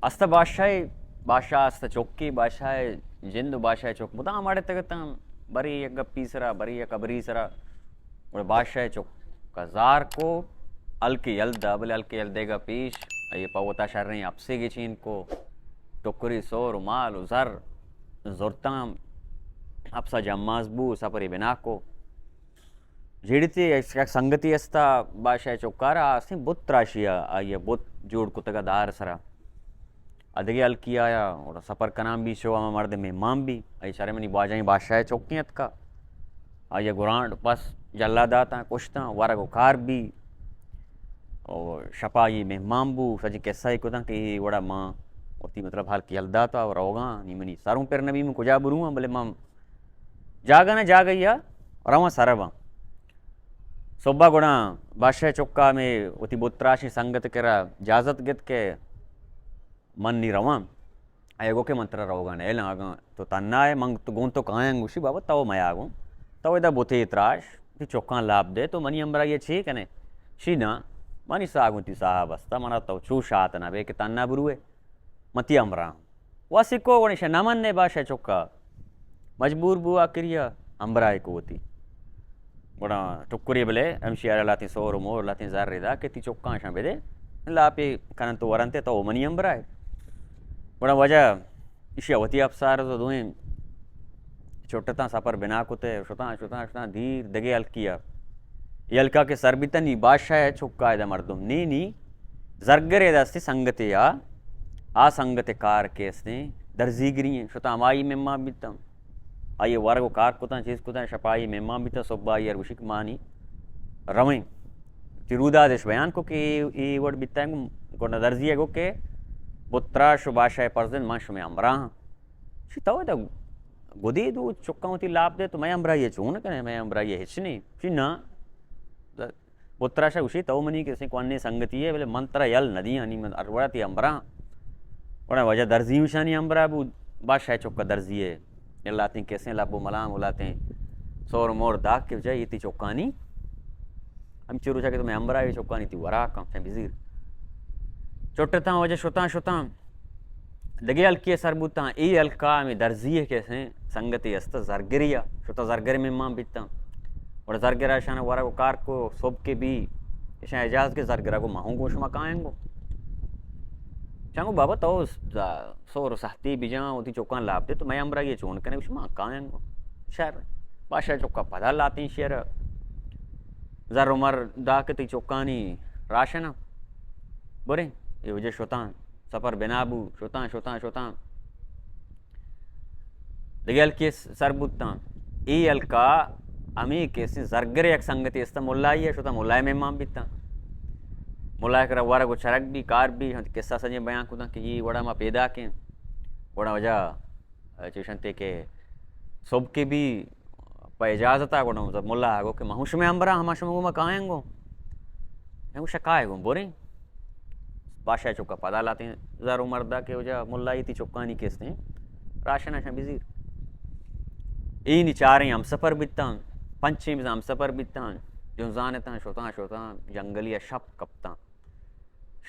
است بادشاہ، بادشاہ است چکی، بادشاہ جند و بادشاہ چک مدام اڑتگ اتاں، بری یک گپی سرا، بری یک ہبری سرا۔ گڑا بادشاہ چک ءَ زار کو، ہلکے یل دا، بلے ہلکے یل دیگا پیش آئی ءَ پہ وتا شریں اپسے گچین کو، ٹکری سور و مال و زر زرتاں، اپسا جماز بو، سپرے بنا کو۔ جیڑتی یک سنگتی استا بادشاہ چکارا، آستیں بت تراشی ءَ، آئی ءَ بت جوڑ کتگا دار سرا۔ ادگہ ہلکی آیا، گڑا سپر کنان بی، شو ہما مرد مہمان بی، آئی شرے منی واجہیں بادشاہ چکیں اتکا۔ آئی ءَ گرانڈ پس جلا داتاں، کشتاں، ورگ و کار بی۔ او شپا آئی مہمان بو، سجیں قصہ ای کتاں کہ اے وڑا ما وتی مطلب ہلکی یل داتا و روگاں، نی منی سروں پر نبی من کجا برواں، بلے ما جاگہ نہ جاگہ یا رواں سر باں۔ صبح گڑا بادشاہ چکا ہمے وتی بت تراشیں سنگت کرا اجازت گت کہ من نی رواں۔ اے گو کہ من ترا روگا نہ الاں، اگاں تو تنہا ئے، من تو گوں تو کایاں۔ گوشی، بابا، تو میا گوں، تو ادا بتے تراش، تئی چکاں لاپ دے، تو منی ہمراہی ءَ چے کنے؟ شی نا، منی ساہ گوں تئی ساہ بستا، منا تو چو شات نہ بے کہ تنہا بروے۔ من تئی ہمراہ آں۔ وسی کو گڑا ایشاں نہ منّے، بادشاہ چکا مجبور بو آخری ءَ ہمراہ کو وتی۔ گڑا ٹکری بلے ہمشی ءَ را لاتیں سور و مور، لاتیں زر دا کہ تئی چکاں ایشاں بدے، لاپے کنن تو ورنتے، تو منی ہمراہ ئے۔ گڑا واجہ ایشی ءَ وتی اپسار تو دوئیں چٹتاں سپر بنا کتے، شتاں، شتاں، شتاں، دیر دگہ ہلکی ءَ۔ اے ہلکا کہ سر بیتاں، نی بادشاہ ءِ چکا ادا مردم نی، نی زرگرے دستی سنگتے آ، آ سنگت کار کہ استیں درزیگری ایں، شتاں ہمائی مہمان بیتاں۔ آئی ورگ و کار کتاں، چیز کتاں، شپا آئی مہمان بیتاں، صبح آئی ءَ گوشی کہ مانی رویں۔ تئی رودادش بیان کو کہ اے، اے وڑ بیتاں، گڑا درزی ءَ گو کہ بت تراش و بادشاہ ءِ پرزند، من شمئے ہمراہ آں۔ شی تو ادا گدے دو چکاں وتی لاپ دے، تو مئے ہمراہی ءَ چون کنے؟ مئے ہمراہی ءَ ہچ نی۔ شی نا، بت تراشا گوشی، تو منی کسیں کوہنیں سنگتی ئے، بلے من ترا یل نہ دیاں، نی من ہر وڑا تئی ہمراہ آں۔ گڑا واجہ درزی ہمشانی ہمراہ بو، بادشاہ چکا درزی ئے۔ لاتیں کسیں لب و ملام و لاتیں سور و مور داگ کہ واجہ اے تئی چکانی، ہمچو روچا کہ تو مئے ہمراہ ئے، چکانی تئی وراک آں، چہ بزیر۔ چٹتاں واجہ، شتاں، شتاں۔ دگہ ہلکے ءَ سر بوتاں، اے ہلکا ہمے درزی ءِ کسیں سنگتے است، زرگرے ءَ شتاں، زرگر مہمان بیتاں۔ گڑا زرگر ءَ اشاں ورگ و کار کو، صبح کہ بی، اشاں اجازت کہ زرگر ءَ گو، ما ہوں گو شما کایاں گو۔ اشاں گو، بابا تو ز-، سور و سہتی بجاں، وتی چکاں لاپ دے، تو مئے ہمراہی ءَ چون کنے؟ گوشی، ما کایاں گو۔ شر، بادشاہ چکا پدا لاتیں شیر، زر و مر دا کہ تئی چکانی راشن ءَ۔ بریں، اے واجہ شتاں۔ سپر بنا بو، شتاں، شتاں، شتاں۔ دگہ ہلکے س-، سر بوتاں۔ اے ہلکا ہمے کہ س-، زرگر یک سنگتے است، ملائی ءَ شتاں، ملائے مہمان بیتاں۔ ملائے کرا ورگ و چرگ بی، کار بی، ہنت قصہ سجیں بیان کتاں کہ اے وڑا ما پیداکیں۔ گڑا واجہ چیشنتے کہ صبح کہ بی پہ اجازت ءَ گڑا ملا ءَ گو کہ ما ہوں شمئے ہمبراہ، ہما شما گو ما کایاں گو۔ ہم گوشا کائے گو بریں۔ بادشاہ چکا پدا لاتیں زر و مردا کہ واجہ ملائی تئی چکانی کستیں راشن اشاں بزیر۔ اے نی چاریں ہمسفر بیتاں، پنچیں بزاں ہمسفر بیتاں، جنزان اتاں، شتاں شتاں، جنگلی ءَ شپ کپتاں۔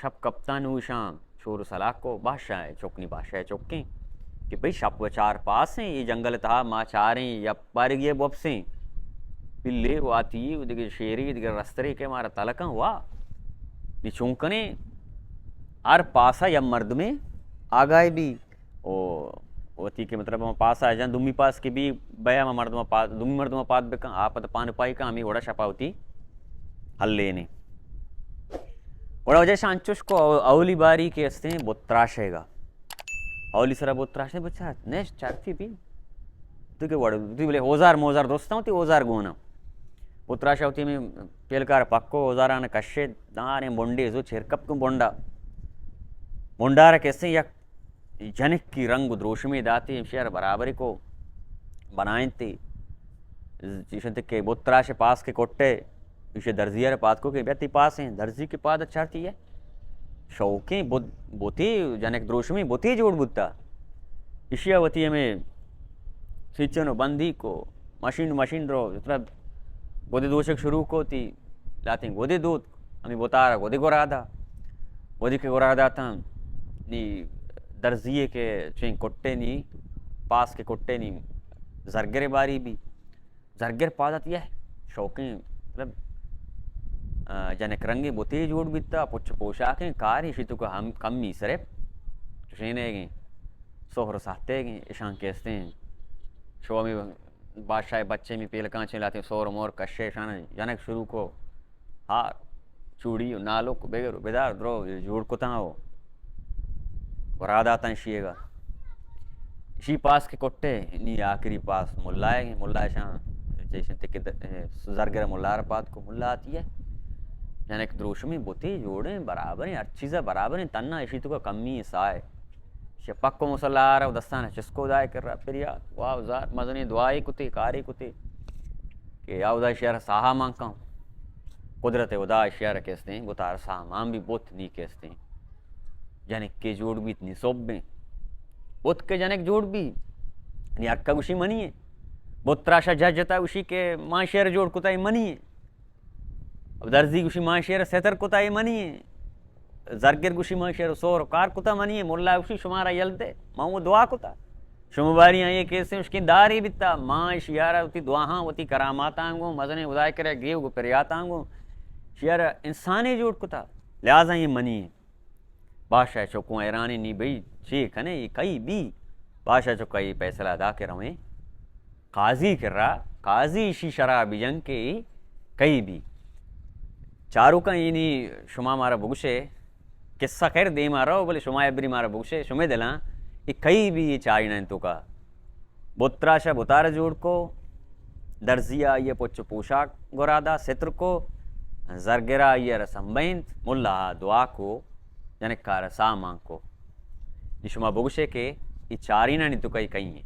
شپ کپتاں نوں اشاں شور و سلاہ کو، بادشاہ ءِ چک نی بادشاہ ءِ چکیں کہ بھئی شپ و چار پاسیں، اے جنگل ءِ تہا ما چاریں یا پارگی ءَ بوپسیں، پلے و ہاتی و دگہ شیرے دگہ رسترے کہ مارا تلکاں وا، نی چون کنیں؟ ہر پاسا یک مردمے آگاہ بی۔ او وتی کہ مطلب ہما پاس ءَ جن، دومی پاس کہ بی بیا ہما مردم ءَ پاد، دومی مردم ءَ پاد بکن، آ پد پان پائی کن، ہمے وڑا شپا وتی ہلینیں۔ وڑا واجہ شان انچوش کو او-، اولی باری کہ استیں بت تراشے گا۔ اولی سرا بت تراشے بچار، نش چارفی بی۔ تو کہ وڑ، تو بلے اوزار موزار دوستاں، وتی اوزار گونا۔ بت تراشا وتی ہمے پیلکار پکو اوزاران کشے، داریں بنڈے زو چیر کپ کن بنڈا۔ بنڈارا کہ استیں یک جنکی رنگ و دروشمے داتی، ہمشی ءَ را برابری کو بنائینتی۔ چیشنت کہ بت تراش پاس کہ کٹے، ایشی درزی ءَ را پاد کو کہ بیا تئی پاسیں، درزی کہ پاد چارتی ہے۔ شوقیں بت-، بتی جنک دروشمی بتی جوڑ بوتا۔ ایشی ءَ وتی ہمے سیچن و بندی کو، مشین مشین رو، جترا گودے دوشگ شروع کو تی، لاتیں گودے دوت، ہمے بتارا گودے گورا دا۔ گودے کہ گورا داتاں، نی درزی ءَ کہ چین کٹے نی، پاس کہ کٹے نی، زرگر باری بی۔ زرگر پاد اتیہ شوقیں، مطلب، آ، جنک رنگیں بتے جوڑ بیتا، پچ پوشاکیں کارے، اشی توکا ہم کمی صرف چشینیگیں، سہر سہتیگیں، اشان کہ استیں، شو ہمیں بادشاہ بچے می پیلکاں چین لاتیں سور مور کشے، اشان جنک شروع کو، ہار، چوڑی و نالک بگر و بدار درو جوڑ کتاں و ورا داتاں اشیگا۔ اشی پاس کہ کٹے، نی آخری پاس ملا ئے، ملا شان چیشن تے کہ د-، اے، زرگر ملا را پاد کو، ملا آتی ہے۔ جنک دروشمی بوتی جوڑیں، برابریں، ہر چیزا برابریں، تنہا اشی توکا کمی سائے۔ شہ پک و مصلی آرا و دستان چسکو دائے کر رہا پریات، واو زار، مزنی دعائے کتے، کارے کتے کہ یا خدا شہر ساہا مان کن۔ قدرت خدا شہر کستیں، گتار سامان بھی بوت نی کستیں۔ جنک کہ جوڑ بیت نی صبح بیں۔ بوت کہ جنک جوڑ بی، نی اکا گوشی منی ہے۔ بوت تراشا جج جتا گوشی کہ ماں شہر جوڑ کتا منی ہے۔ درزی گوشی ماں شہر ستر کتا منی ہے۔ زرگر گوشی ماں شہر سور کار کتا منی ہے۔ ملا گوشی شمارا یل دے، ماں وہ دعا کتا۔ شما باری آئیے کیسے اشکیں داری بیتا، ماں شیارا وتی دعاہاں، وتی کراماتاں گوں، مزنیں خدائے کرے گریو گو پریاتاں گوں، شیارا انسانے جوڑ کتا، لہذا یہ منی ہے۔ بادشاہ چکو حیرانی نی بھئی، چی کنے، یہ کئی بی؟ بادشاہ چکا یہ فیصلہ دا کہ رویں قاضی کرا، قاضی اشی شرع بجن کہ کئی بی۔ چاروکاں اینی شما مارا بگوشے، قصہ خیر دیما رو، بلے شما ابری مارا بگوشے، شمے دلاں، یہ کئی بی یہ چاریناں توکا؟ بت تراشا بتار جوڑ کو، درزی آئی پچ پوشاک گرادا ستر کو، زرگرا آئی را سمبینت، ملا دعا کو، جنکار سامان کو۔ نی شما بگوشے کہ یہ چارینانی توکا کئی ہیں؟